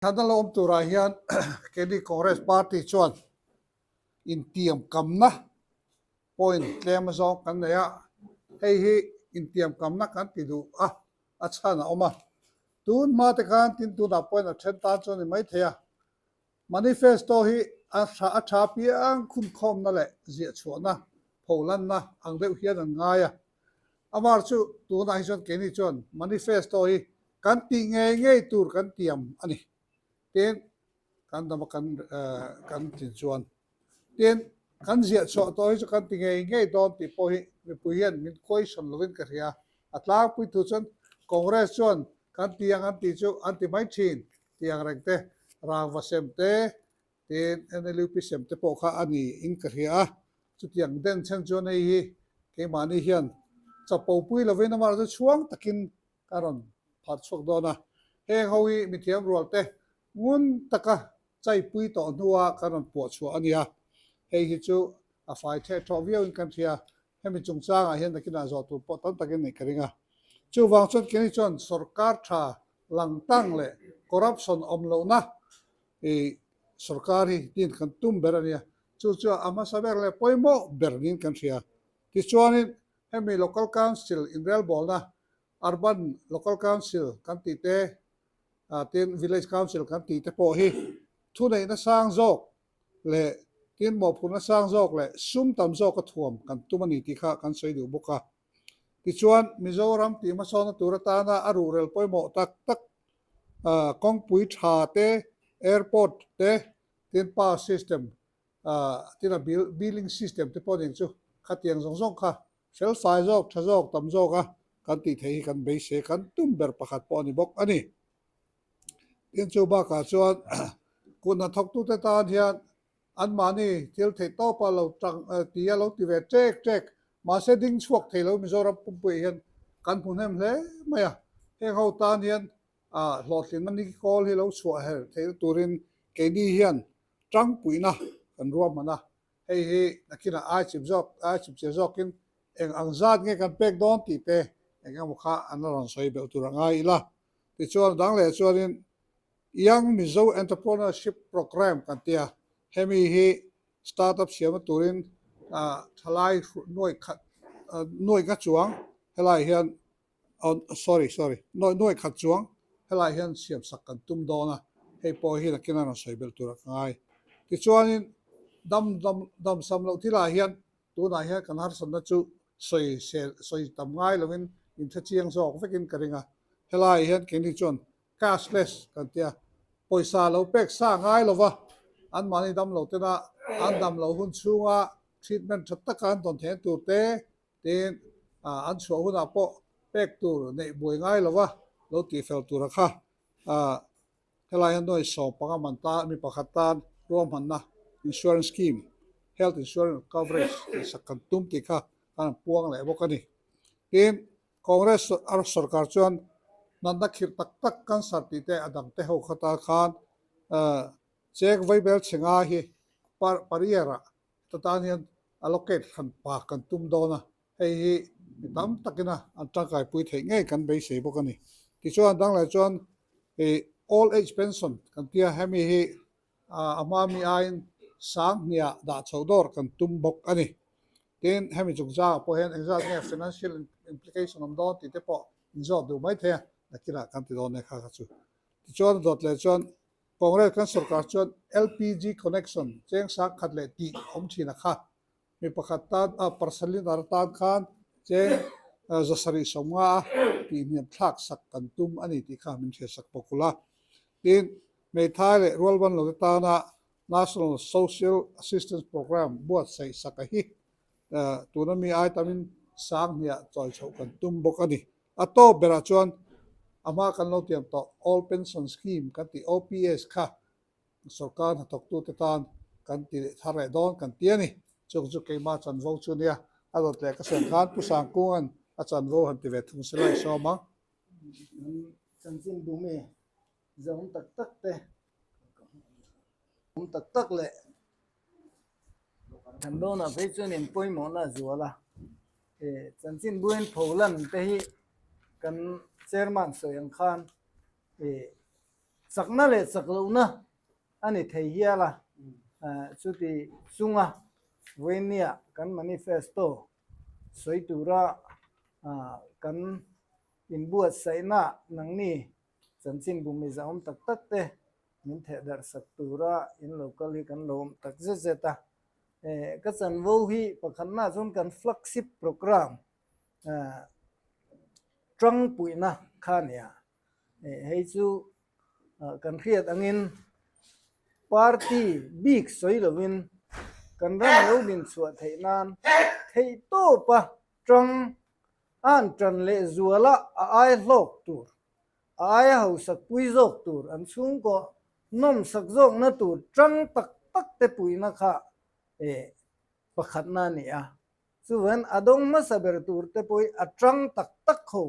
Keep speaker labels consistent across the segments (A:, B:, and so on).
A: Thlanna la awm turah hian keini Congress Party chuan intiamkamna point tlem azawng kan nei a, hei hi intiamkamna kan ti duh a, a chhan a awm a. Tun hma te khan tin tunah pawhin a then tan chu a ni maithei a, Manifesto hi a tha a tha piang khumkhawmna leh ziahchhuahna pholanna ang deuh hian an ngai a. Amar chu tunah hi chuan keini chuan manifesto hi kan tih ngei ngei tur kan tiam a ni. Tin, kan dama kan kan tlin chuan tin kan ziahchhuah tawh hi chu kan ti ngei ngei dawn tih pawh hi mipui hian min question lovin ka hria. A tlangpui thu chuan Congress chuan kan ti ang an tih chu an ti mai thin tih ang reng te, rangva sem te, tin NLUP sem te pawh kha a ni in ka hria a, chutiang den chhen chuan hei hi keimahni hian chapo pui lovin amah chu chhuang takin ka rawn pharh chhuak dawn a, heng ho hi mithiam rual te ngun taka chaipui tawh hnua kan rawn puah chhuah a ni a, hei hi chu a fai theh thawh viauin kan hria, hemi chungchangah hian nakinah zawh tur pawh tam takin neih ka ring a, chuvang chuan keini chuan sorkar tha langtang leh corruption awm lohna i sorkar hi din kan tum ber a nia, chu chu a hmasa ber leh pawimawh ber niin kan hria. Tichuanin hemi Local Council inrelbawlna Urban Local Council kan tih te, tin Village Council kan tih te pawh hi thuneihna sang zawk leh tin mawhphurhna sang zawk leh sum tam zawka thuam kan tum a ni tih kha kan sawi duh bawk a. Tichuan, Mizoram tih hmasawnna tur atana a ruhrel pawimawh tak tak kawngpui tha te, airport te, tin power system, tin a billing system te pawh nen chu khatiang zawng zawng kha fel fai zawk, tha zawk, tam zawka kan tih theih hi kan beisei kan tum ber pakhat pawh a ni bawk a ni. Tin chu bakah chuan kut hnathawktute tan hian Anmahni thil theih tawpa lo tang ti a lo ti ve ṭek ṭek. Mahse ding chhuak thei lo Mizoram pumpuiah hian kan hmu hnem hle mai a. Heng ho tan hian hlawhtlinna ni kawl hi lo chhuah her theihna turin keini hian tangpuihna kan ruahman a. Hei hi nakinah ai chip zawk ai chip che zawkin eng ang zat nge kan pek dawn tih te eng emaw kha an la rawn sawi belh tur a ngai ila. Tichuan dang leh chuanin Young Mizo Entrepreneurship Programme kan ti a, hemi hi startup siamna turin thalai nuai khat nuai nga chuang helai hian sorry sorry nuai khat chuang helai hian siam sak kan tum dawn a, hei pawh hi nakin a rawn sawi belh tur a ka ngai. Tichuanin dam dam dam sam loh thilah hian tunah hian kan harsatna chu sawi sel sawi tam ngai lovin inhre chiang zawk vekin ka ring a, helai hian keini chuan Cashless kan ti a, pawisa lo pek sa ngai lova anmahni damlo tena an damlo hun chhunga treatment tha taka an dawn theihna tur te tiin an chhuah hunah pawh pek tur neih buai ngai lova lo tihfel tura kha helai hian nuai 15 man tan mi pakhat tan ruahmanna insurance scheme health insurance coverage tihsak kan tum tih kha kan han puang leh bawk a ni. Tin, Congress sorkar chuan natna khirh tak tak cancer tih te a dang te ho khata khan cheng vaibel chhe nga hi parier ah heta tan hian allocate hran pa kan tum dawn a, hei hi mi tam takin a an tangkaipui theih ngei kan beisei bawk a ni. Tichuan dang leh chuan old age pension kan tia hemi hi a hma mi aiin sang hniah dah chhoh dawr kan tum bawk a ni. Tin, hemi chungchangah pawh hian engzat nge financial implication awm dawn tih te pawh inzawt duh mai thei a, nakinah kan ti dawn e kha kha chu. Tichuan a dawt leh chuan Congress kan sorkar chuan LPG connection cheng sang khat leh tih awm thin a kha. Mi pakhat tan a per cylinder atan khan cheng 750 a tihhniam thlak sak kan tum a ni tih kha min hriatsak bawk ula. Tin, hmeithai leh rualban lote tana National Social Assistance Programme buatsaih sak a hi tuna mi ai tamin sang hniah chawi chhoh kan tum bawk a ni. A tawp berah chuan a hma kan lo tiam tawh Old Pension Scheme kan tih OPS kha sorkar hnathawktute tan kan ti thar leh dawn kan ti a ni. Chung chu keimah chanvo chu nia a dawt leh ka sawi khan Pu Sangkunga'n a chanvo han ti ve thung se lai sawm ang.
B: Chanchin bumi Zahawm tak tak te awm tak tak leh kan dawnah phei chuan in pawimawhna a zual a, eh chanchin buin pholan te hi kan chairman sawi ang khan eh. Chakna leh chak lohna a ni thei hial a, chuti chunga vawinia kan manifesto sawi tura kan inbuatsaihna nangni chanchinbu mizaawm tak tak te min theh darh sak tura in lo kal hi kan lawm tak zet zet a. Ka chanvo hi pakhatna chuan kan flagship programme tangpuihna kha a ni a. Hei chu kan hriat angin party bik sawi lovin kan ram lo din chhuah theih nan theihtawpa tang a han tan leh zuala a ai hlawk tur, a aia hausak pui zawk tur, an chhungkaw nawmsak zawkna tur tang tak tak te puihna kha pakhatna a ni a. Chuvan a dawng hmasa ber tur te pawh hi a tang tak tak ho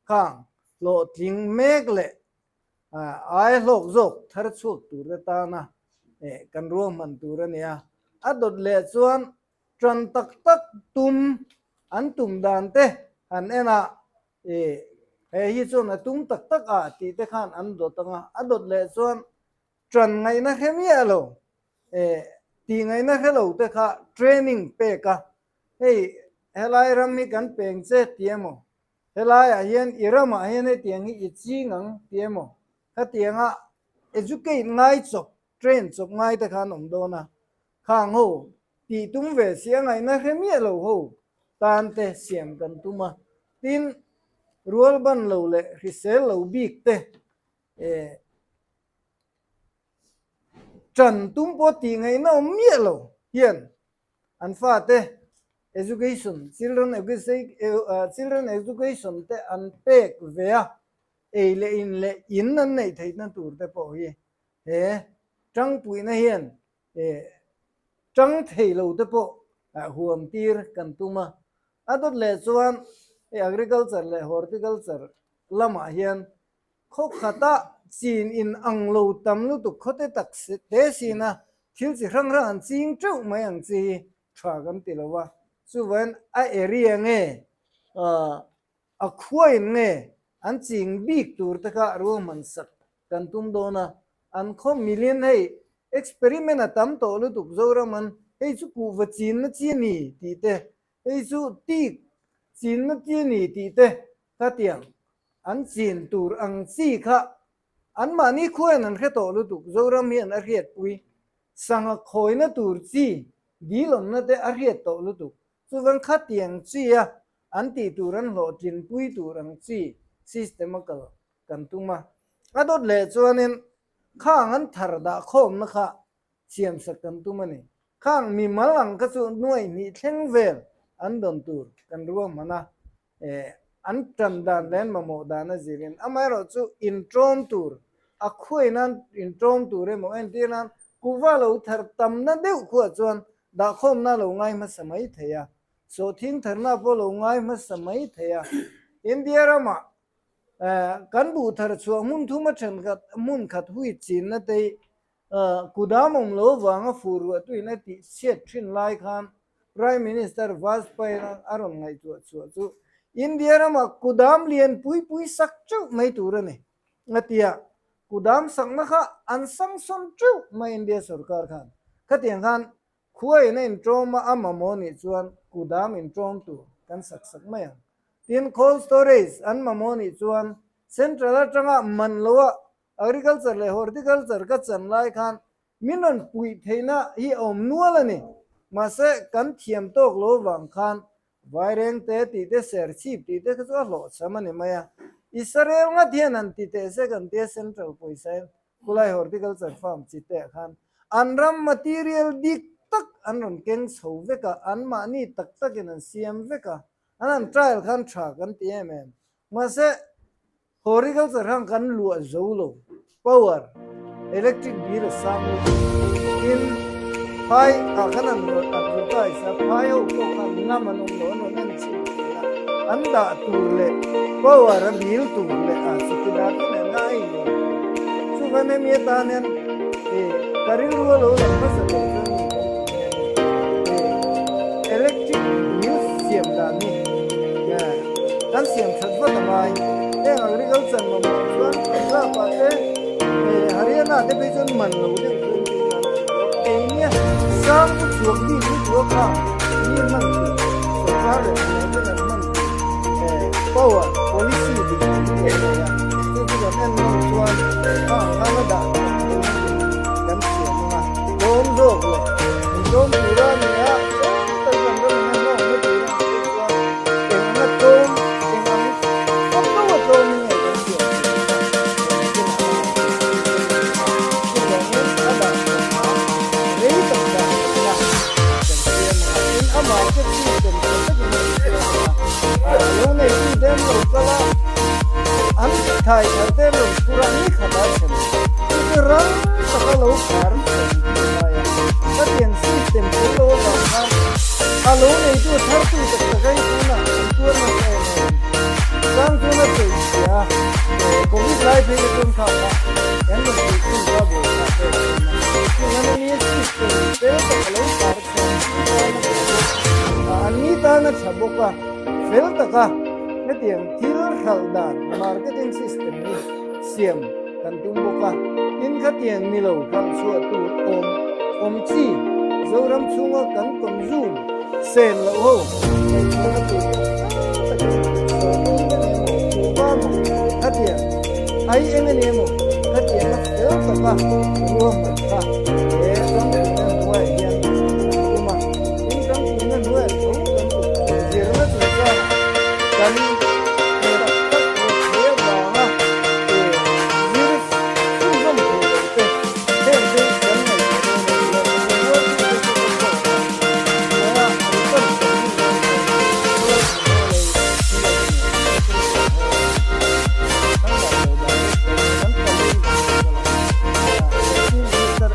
B: Khang hlawhtling mek leh ai hlawk zawk thar chhuak tur te tana kan ruahman tur a nia. A dawt leh chuan tan tak tak tum an tum dan te han en a, he hi chuan a tum tak tak a tih te khan an dawt ang a. A dawt leh chuan tan ngaihna hre miah lo, tih ngaihna hre lo te kha training pek a, hei helai ram hi kan peng che ti emaw Helaiah hian i ramah hian hetiang hi i ching ang ti emaw? Khatianga educate ngai chawp, train chawp ngai te khan awm dawn a. Khang ho tih tum ve si a ngaihna hre miah lo ho tan te siam kan tum a. Tin, rual ban lo leh hrisel lo bik te eh ṭan tum pawh tih ngaihna awm miah lo hian An fate education, children children education te an pek ve a, ei leh in leh in an neih theihna tur te pawh hi he tangpuihna hian tang thei lo te pawh huam tir kan tum a. A dawt leh chuan hei agriculture leh horticulture lamah hian Khaw khata chin in ang lo tam lutuk khawte tak te sina thil chi hrang hrang an ching teuh mai ang chi hi tha kan ti lo a, chuvain a area nge a khuain nge an ching bik tur te kha ruahman sak kan tum dawn a, an khaw milin hei experiment a tam tawh lutuk Zoraman hei chu kuhva chinna chi a ni tih te, hei chu teak chinna chi a ni tih te Khatiang an chin tur ang chi kha anmahni khuain an hre tawh lutuk, Zoram hian a hriatpui. Sangha khawina tur chi dil awmna te a hriat tawh lutuk. Chuvang khatiang chi a an tih tur an hlawhtlinpui tur ang chi system a kal kan tum a. A dawt leh chuanin khang an thar dah khawmna kha siamsak kan tum a ni. Khang mimal ang kha chu nuaih hnih thleng vel an dawn tur kan ruahman a, an tan dan leh an mamawh dan a zirin. Amaherawhchu inṭawm tur, a khuai nan inṭawm tur emaw entir nan kuhva lo thar tamna deuh khuah chuan dahkhawmna lo ngai hmasa mai thei a, sawhthing tharna pawh lo ngai hmasa mai thei a. India ramah kan buh thar chhuah hmun thuma thenkhat hmun khat hui chinna te hi Kudam awm lo vanga fur ruah tuin a tih chhiat thin lai khan Prime Minister Vajpayee a rawn ngaihtuah chhuah chu India ramah kudam lian pui pui sak teuh mai tur a ni. A ti a, kudam sakna kha an sanction teuh mai India sorkar khan. Khatiang khan khuaiin a inṭawm a, a mamawh nih chuan kudam inṭawm tur kan sak sak mai ang. Tin, cold storage an mamawh nih chuan central atanga man loa Agriculture leh Horticulture ka chan lai khan min rawn puih theihna hi a awm nual a ni. Mahse, kan thiam tawk lo vang khan Vaireng te tih te Serchhip tih te kha chu a hlawhchham a ni mai a. Israel ngat hian han ti teh se kan tia Central pawisa in khulai Horticulture farm chi teh khan an ram material dik tak an rawn keng chho vek a, anmahni tak takin an siam vek a, an han trial khan tha kan ti em em. Mahse, Horticulture hang kan luah zo lo, power, electric bill a sang lutuk. Tin, phai ah khan an rawn advertise a, phai ho pawh khan ngam an awm lo, an rawn en chhin thin a, an dah tur leh power a bill tur leh a chutidar te nen a in rawn thin. Chuvan hemi atan hian eh ka rilru a lo lang hmasa ber chuan mi kan tih hian eh electric bill siam dan hi kan siam that vat a ngai. Heng agriculture mamawh chuan Punjab ah te China te phei chuan man lo deuh chu an tih nan kei nia sang u chhuak bik hi chu a kha mi hman tur sorkar leh hna ten an hman tur power policy dik lo hi kan nei a, chu chu kan en nawm chuan kha ang khan a dah that tur hi kan siam ang a, tlawm zawk leh intlawm tura nia fel tak kan ram ina hlawkna tura ang phei chuan eng anga tlawm eng ang fak deuha tlawmin nge kan siam tur kha kan kinah a ngaihtuah tih kan hmu a, chuvangin a dah that a rei tak dah thatna kan siam ang a, tin a market system tha takin kan siam ang a, lo neitu te an lo kal a, an thai thar te an rawn phur a, ni khatah chhem chu chu rang taka lo khar chhem tih a ngai a, khatiang system fel lo avang khan a lo neitu thartu tak tak a hi tunah an tuar nasa em em. Chang chuan a sawi chhia a, Covid lai phei te chuan kha kha kan rawn tih thung kha buai thlak em em a. Chung an ania system fel tak a lo khar chhem tih tan a tha bawk a, an ni tan a tha bawk a, fel taka hetiang thil hralh dan marketing system hi siam kan tum bawk a, tin khatiang ni lo hralh chhuah tur awm awm chi Zoram chhunga kan consume sen loh ho ngaihtuahna tur pawh fel takin sawrkar eng emaw kuhva maw khatiang ai eng eng emaw khatianga fel taka ruahman kha he rampuina hnuaiah hian kan tum a, tin rampuina hnuaiah tho kan tum chu zirna chungchangah kan he tak tak rethei avanga zir chhunzawm thei lo te heng te kan ngaihtuah dawn a nia kan rual tu te chu ka sawm a hnuaia an tan kan rin dawn chuan khawlai thawmhnaw lei thil a ni kan dah lo dan te kan palin kan kal a chief minister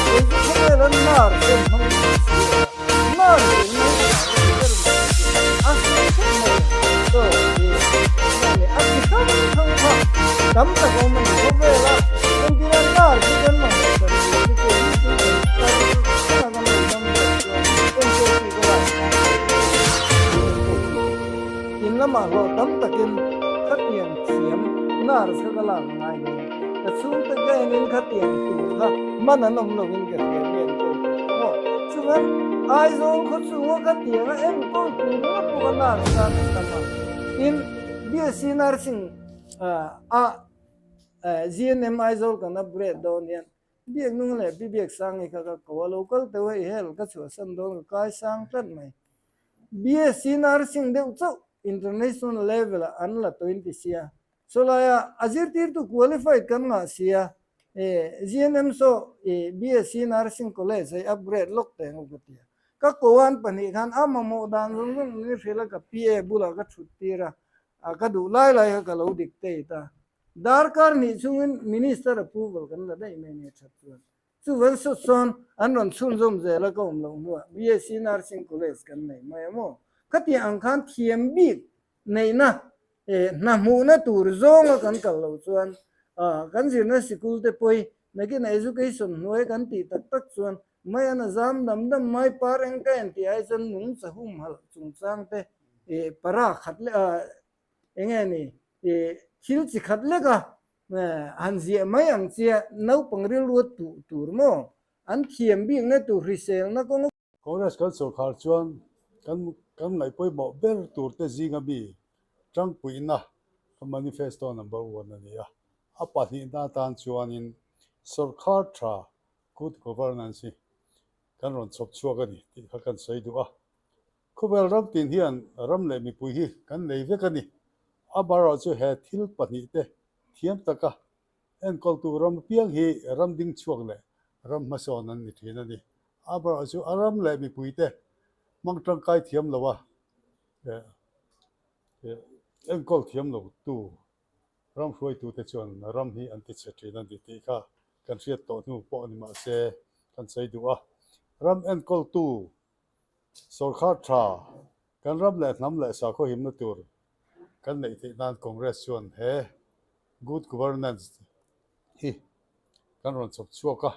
B: kei chu khawvel a nar chen hmang in si lo a nar chen mai tha ka ti ber mai chu a sawi khawp mai a chaw hi nge ni a chi hrang hrang kha tam tak a awm a ni khawvel a entir a nar chu kan mamawh hran tur chu kei hi chu kan tar thleng a kan lo dam vel chuan enkawl tu ka lak ngai enkawl tu in lamah hlawh tam takin khatiang thiam nar kha ka lak ngai dawn. Ka chhungte ka enin khatiang tur kha man an awm lovin ka hria mi enkawl tur kha maw. Chuan Aizawl khaw chhunga khatianga enkawl tur ringawt pawh kha nurse tan an tam a. Tin, BSc Nursing a GNM Aizawl kan upgrade dawn hian Biaknung leh Pi Biaksangi kha ka ko a, lo kal teuh hei hel ka chhuahsan dawn ka kaisang tlat mai. BSc Nursing deuh chauh international level ah an la tawhin ti sia. Sawlaia a zirtirtu qualified kan ngah sia, GNM saw BSc Nursing College hei upgrade lawk teh ang u ka ti a. Ka koan pahnih khan a mamawh dan zawng zawng ni hrilh a ka PA bulah ka thut tir a, ka duh lai lai kha ka lo dictate a. Darkar hnih chungin Minister approval kan la daih mai nia that chuan. Chuvan sawt sawn an rawn chhunzawm zel a ka awm loh hnuah BSc Nursing College kan nei mai a maw? Khatiang ang khan thiam bik neihna hna hmuhna tur zawnga kan kal loh chuan kan zirna sikul te pawi nakin education hnuai kan tih tak tak chuan mai an a zam dam dam mai par eng ka en tih ai chuan nungcha humhalh chungchang te para khat leh eng nge ni thil chi khat lek a han ziah mai ang chia naupang rilru tuh tur maw an thiam bikna tur hriselna kawng
A: Congress kan sawrkhar chuan kan kan ngaih pawimawh ber turte zinga mi tangpuihna ka manifesto number one a ni a. A pahnihna atan chuanin sawrkhar tha good governance hi kan rawn chhawp chhuak a ni tih kha kan sawi duh a. Khawvel ram tin hian ram leh mipui hi kan nei vek a ni. Amaherawhchu he thil pahnihte thiam taka Enkawltu ram apiang hi ram ding chhuak leh ram hmasawn an ni thin a ni. Amaherawhchu chu a ram leh mipuite hmang tangkai thiam lo a, enkawl thiam lo tu ram hruaitute chuan ram hi an tichhe thin a ni tih kha kan hriat tawh hnu pawh ni mah se kan sawi duh a. Ram enkawltu sawrkhar tha kan ram leh hnam leh sakhaw himna tur kan neih theih nan Congress chuan he Good Governance hi kan rawn chhawp chhuak a,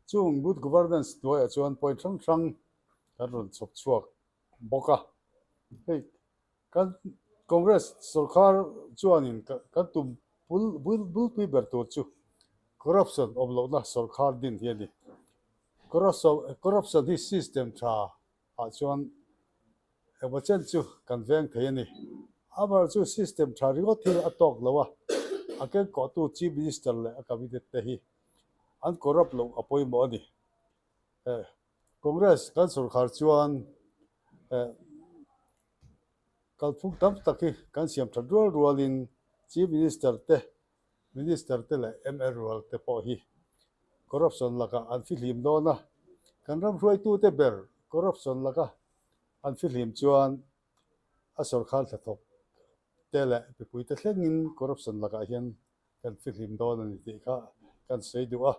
A: chung Good Governance hnuaiah chuan point hrang hrang kan rawn chhawp chhuak bawk a. Hei kan Congress sorkar chuanin kan tum. Bulpui ber tur chu corruption awm lohna sawrkhar din hi a ni. Corruption hi system tha ah chuan engmaw chen chu kan veng thei a ni. Amaherawhchu chu system tha ringawt hi a tawk lo a, a kengkawhtu Chief Minister leh a Cabinet te hi an corrupt loh a pawimawh a ni. Congress kan sawrkhar chuan Kalphung tam tak hi kan siam that rual rualin Chief Minister te, Minister te leh mla rual te pawh hi corruption lakah an fihlim dawn a, kan ram hruaitute ber corruption laka an fihlim chuan a sawrkhar hnathawk te leh mipuite thlengin corruption lakah hian kan fihlim dawn a ni tih kha kan sawi duh a.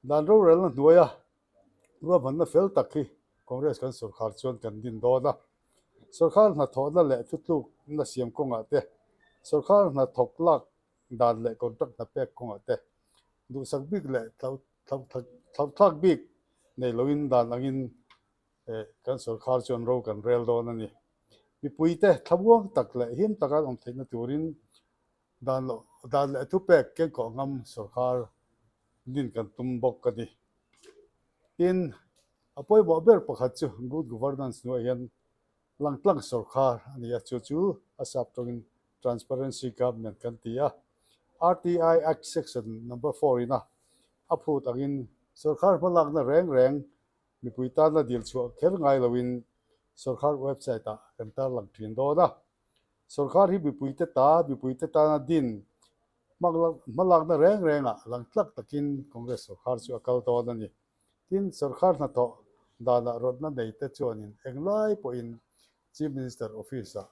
A: Dan rorelna hnuaia ruahmanna fel tak hi Congress kan sawrkhar chuan kan din dawn a. Sawrkhar hnathawhna leh thutlukna siam kawngah te, sawrkhar hnathawk lak dan leh contract hna pek kawngah te, duhsak bik leh thlauhthlak bik nei loin dan angin kan sawrkhar chuan ro kan rel dawn a ni. Mipuite thlamuang tak leh him taka an awm theihna turin Dan loh dan leh thupek kengkawh ngam sawrkar din kan tum bawk a ni. Tin, a pawimawh ber pakhat chu good governance hnuaiah hian langtlang sawrkar a ni a, chu chu a sap tawngin transparency government kan ti a. RTI Act section number four ina a phut angin sawrkar hmalakna reng reng mipui tana dil chhuah kher ngai loin sawrkar website ah kan tarlang thin dawn a. Sawrkar hi mipuite ta, mipuite tana din hmalakna reng rengah lang tlak takin Congress sawrkar chu a kal dawn a ni. Tin, sawrkar hnathawh danah rawtna neite chuanin englai pawhin Chief Minister Office-ah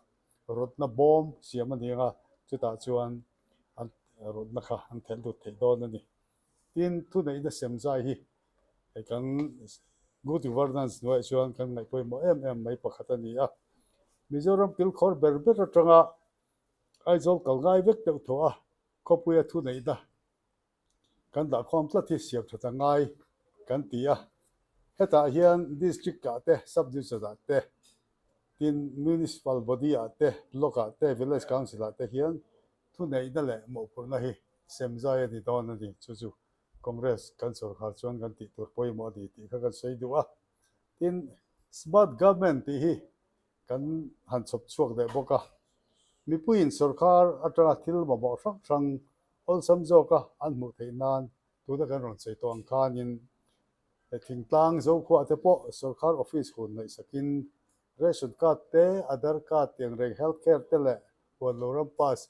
A: rawtna bawm siam a ni ang a, chutah chuan an rawtna kha an thelh lut theih dawn a ni. Tin, thuneihna semzai hi Hei kan good governance hnuaiah chuan kan ngaih pawimawh em em mai pakhat a ni a. Mizoram kilkhawr ber ber atanga Aizawl kal ngai vek deuh tawh a, khawpuia thuneihna kan dahkhawm tlat hi siam that a ngai kan ti a. Hetah hian district ah te, sub division ah te, tin municipal body ah te, block ah te, village council ah te hian thuneihna leh mawhphurhna hi semzai a ni dawn a ni. Chu chu Congress kan sawrkhar chuan kan tih tur pawimawh a ni tih kha kan sawi duh a. Tin, Smart Government tih hi kan han chhawp chhuak leh bawk a. Mipuiin sawrkhar atanga thil mamawh hrang hrang awlsam zawka an hmuh theih nan tuna kan rawn sawi tawh ang khanin thingtlang Zokhua te pawh sawrkhar office hun ngaihsakin ration card te, Aadhaar card tiang reng health care te leh huan lo ram pass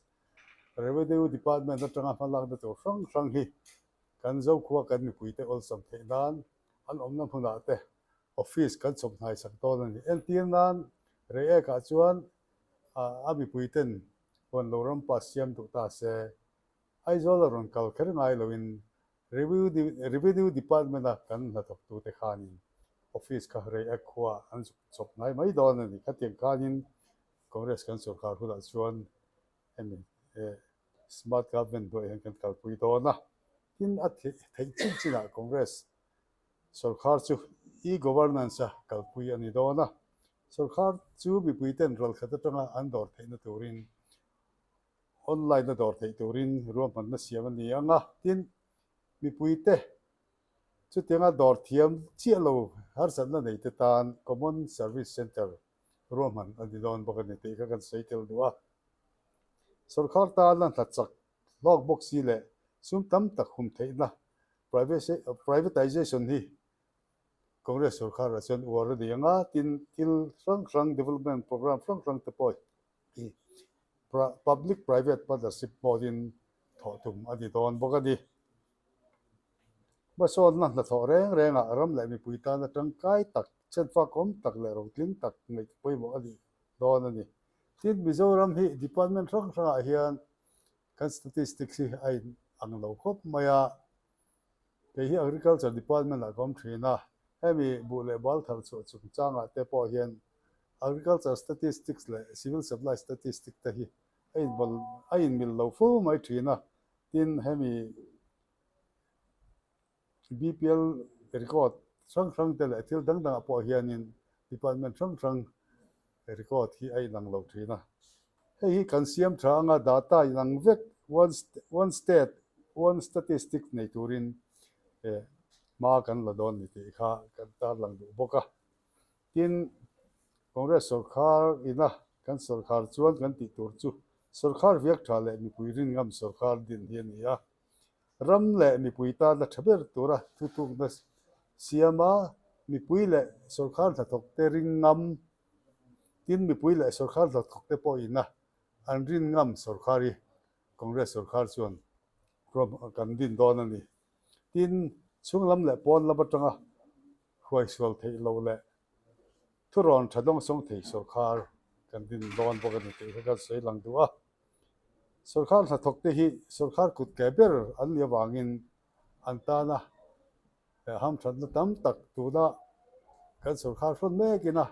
A: Revenue Department atanga hmalakna tur hrang hrang hi kan Zokhua kan mipuite awlsam theih nan an awmna hmunah te office kan chhawp hnai sak dawn a ni. Entir nan Reiek ah chuan a mipuiten huan lo ram pass siam duh ta se Aizawl a rawn kal kher ngai loin Revenue Department a kan hnathawktute khanin office kha Reiek khua an zuk chhawp hnai mai dawn a ni. Khatiang khanin Congress kan sawrkar hunah chuan hemi smart government hnuaiah hian kan kalpui dawn a, tin a theih chin chinah Congress sawrkar chu e-governance a kalpui a ni dawn a, sawrkar chu mipuiten ralkhat atanga an dawr theihna turin online a dawr theih turin ruahmanna siam a ni ang a, tin mipuite chutianga dawr thiam chiah lo harsatna neite tan common service centre ruahman a ni dawn bawk a ni tih kha kan sawi tel duh a. Sawrkar tana hna chak hlawk bawk si leh sum tam tak hum theihna privatization hi Congress sawrkarah chuan uar a ni ang a, tin thil hrang hrang development programme hrang hrang te pawh hi public private partnership mode in thawh tum a ni dawn bawk a ni. Hmasawnna hnathawh reng rengah ram leh mipui tana tangkai tak, chhenfakawm tak leh rotling tak ngaih pawimawh a nih dawn a ni. Tin, Mizoram hi department hrang hrangah hian kan statistics hi a in ang lo khawp mai a. Kei hi Agriculture department ah ka awm thin a, hemi buh leh bal thar chhuah chungchangah te pawh hian Agriculture statistics leh Civil Supply statistics te hi a inbawl a inmil lo fo mai thin a. Tin, hemi BPL record hrang hrang te leh thil dang dangah pawh hianin department hrang hrang record hi a inang lo thin a. Hei hi kan siam tha anga data inang vek. One State, One Statistic nei turin hma kan la dawn ni tih kha kan tarlang duh bawk a. Tin, Congress sawrkhar ina kan sawrkhar chuan kan tih tur chu sawrkhar viak tha leh mipui rin ngam sawrkhar din hi a ni a. Ram leh mipui tana tha ber tura thutukna siama mipui leh sawrkhar hnathawkte ring ngam, tin mipui leh sawrkhar hnathawkte pawhina an rin ngam sawrkhar hi Congress sawrkhar chuan kan din dawn a ni. Tin, chhung lam leh pawn lam atanga hruaisual theih loh leh thurawn tha dawngsawng thei sawrkhar kan din dawn bawk a ni tih kha kan sawi lang duh a. Sawrkhar hnathawkte hi sawrkhar kut ke ber an nih avangin an tana hamthatna tam tak tuna kan sawrkhar hrawn mekin a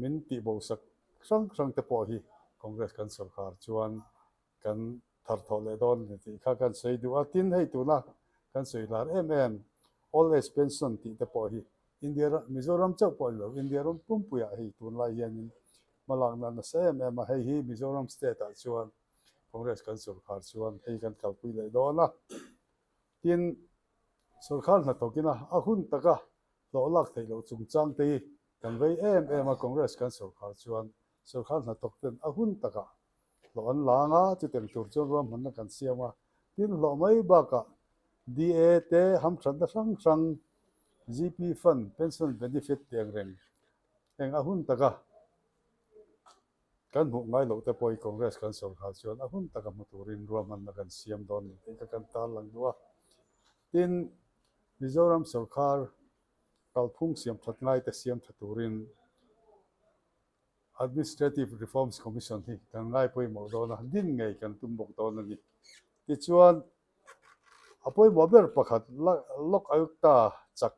A: min tihbosak hrang hrang te pawh hi Congress kan sawrkhar chuan kan thar thawh leh dawn ni tih kha kan sawi duh a. Tin, hei tuna kan sawi lar em em Old Age Pension tih te pawh hi India ram, Mizoram chauh pawh a ni lo, India ram pumpuiah hei tunlai hianin hmalakna nasa em em a. Hei hi Mizoram state ah chuan Congress kan sawrkhar chuan hei kan kalpui leh dawn a. Tin, sawrkhar hnathawkina a hun taka hlawh lak theih loh chungchang te hi kan vei em em a, Congress kan sawrkhar chuan sawrkhar hnathawk ten a hun takah hlawh an la ang a, chutiang tur chuan ruahmanna kan siam a. Tin, hlawh mai bakah DA te hamthatna hrang hrang, GP fund, pension benefit tih ang reng eng a hun taka kan hmuh ngai loh te pawh hi Congress kan sawrkhar chuan a hun taka hmu turin ruahmanna kan siam dawn ni tih kha kan tarlang duh a. Tin, Mizoram sawrkhar kalphung siam that ngaite siam tha turin Administrative Reforms Commission hi kan ngai pawimawh dawn a, din ngei kan tum bawk dawn a ni. Tichuan, a pawimawh ber pakhat Lok Ayukta chak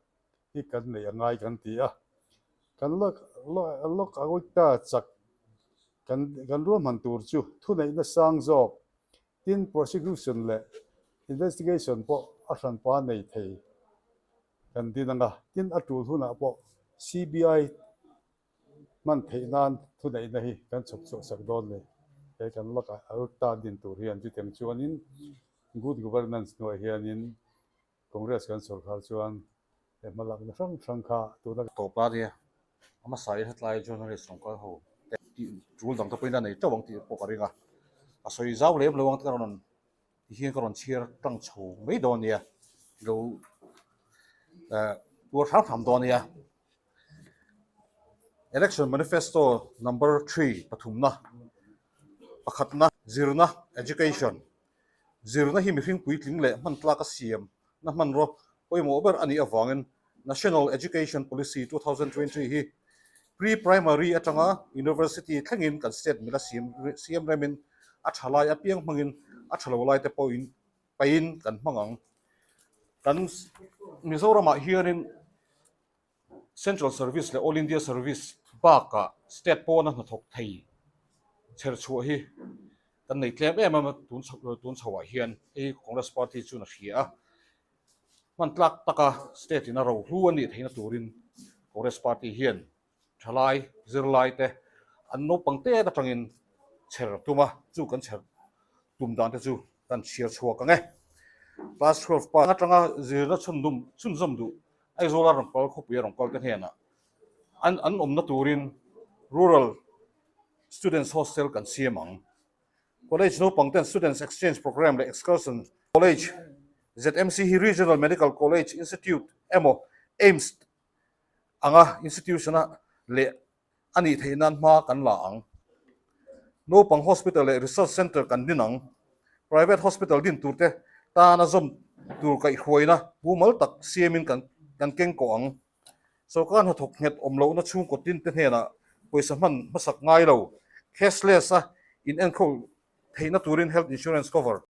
A: hi kan neih a ngai kan ti a. Kan Lok Ayukta chak kan kan ruahman tur chu thuneihna sang zawk, tin prosecution leh investigation pawh a hranpa nei thei kan din ang a, tin a tul hunah pawh CBI Hman theih nan thuneihna hi kan chhawp chhuah sak dawn ni. He kan lakah a ur ta din tur hian chutiang chuanin good governance hnuaiah hianin Congress kan sawrkhar chuan he hmalakna hrang hrang kha tuna
C: Tawp la nia, a hmasa in hetlai journalist rawn kal ho te tih tul dang te pawhin a nei teuh ang tih pawh ka ring a, a sawi zau lem lo ang te ka rawn ti hian ka rawn chhiar tang chho mai dawn nia, lo tuar hram hram dawn nia. Election Manifesto Number 3 pathumna pakhatna zirna Education Zirna hi mihring puitling leh hman tlak a siam na hmanraw pawimawh ber a nih avangin National Education Policy 2020 hi Pre-Primary atanga University thlengin kan state mila siam remin a tha lai apiang hmangin a tha lo laite pawhin paihin kan hmang ang. Kan Mizoramah hianin Central Service leh All India Service bakah state pawna hnathawk thei chher chhuah hi kan nei tlem em em a, tun chho tun chhoah hian hei Congress Party chuan a hria a, hman tlak taka state in a rohlu a nih theihna turin Congress Party hian Thalai zirlai te an naupang tet atangin chher tum a, chu kan chher tum dan te chu kan chhiar chhuak ang e. Class 12 pa atanga zirna chhundum chhunzawm duh Aizawla rawn kal khawpui a rawn kal te hnenah an an awmna turin Rural Students Hostel kan siam ang. College naupang ten Students Exchange Programme leh Excursion College, ZMC hi Regional Medical College Institute emaw AIMS anga institution-a leh a nih theih nan hma kan la ang. Naupang hospital leh research centre kan din ang. Private hospital din turte tana zawm tur kaihhruaina mumal tak siamin kan kan keng kawh ang. Sorkar hnathawk nghet awm lohna chhungkaw tinte hnenah pawisa hman hmasak ngai lo, cashless-a inenkawl theihna turin health insurance cover.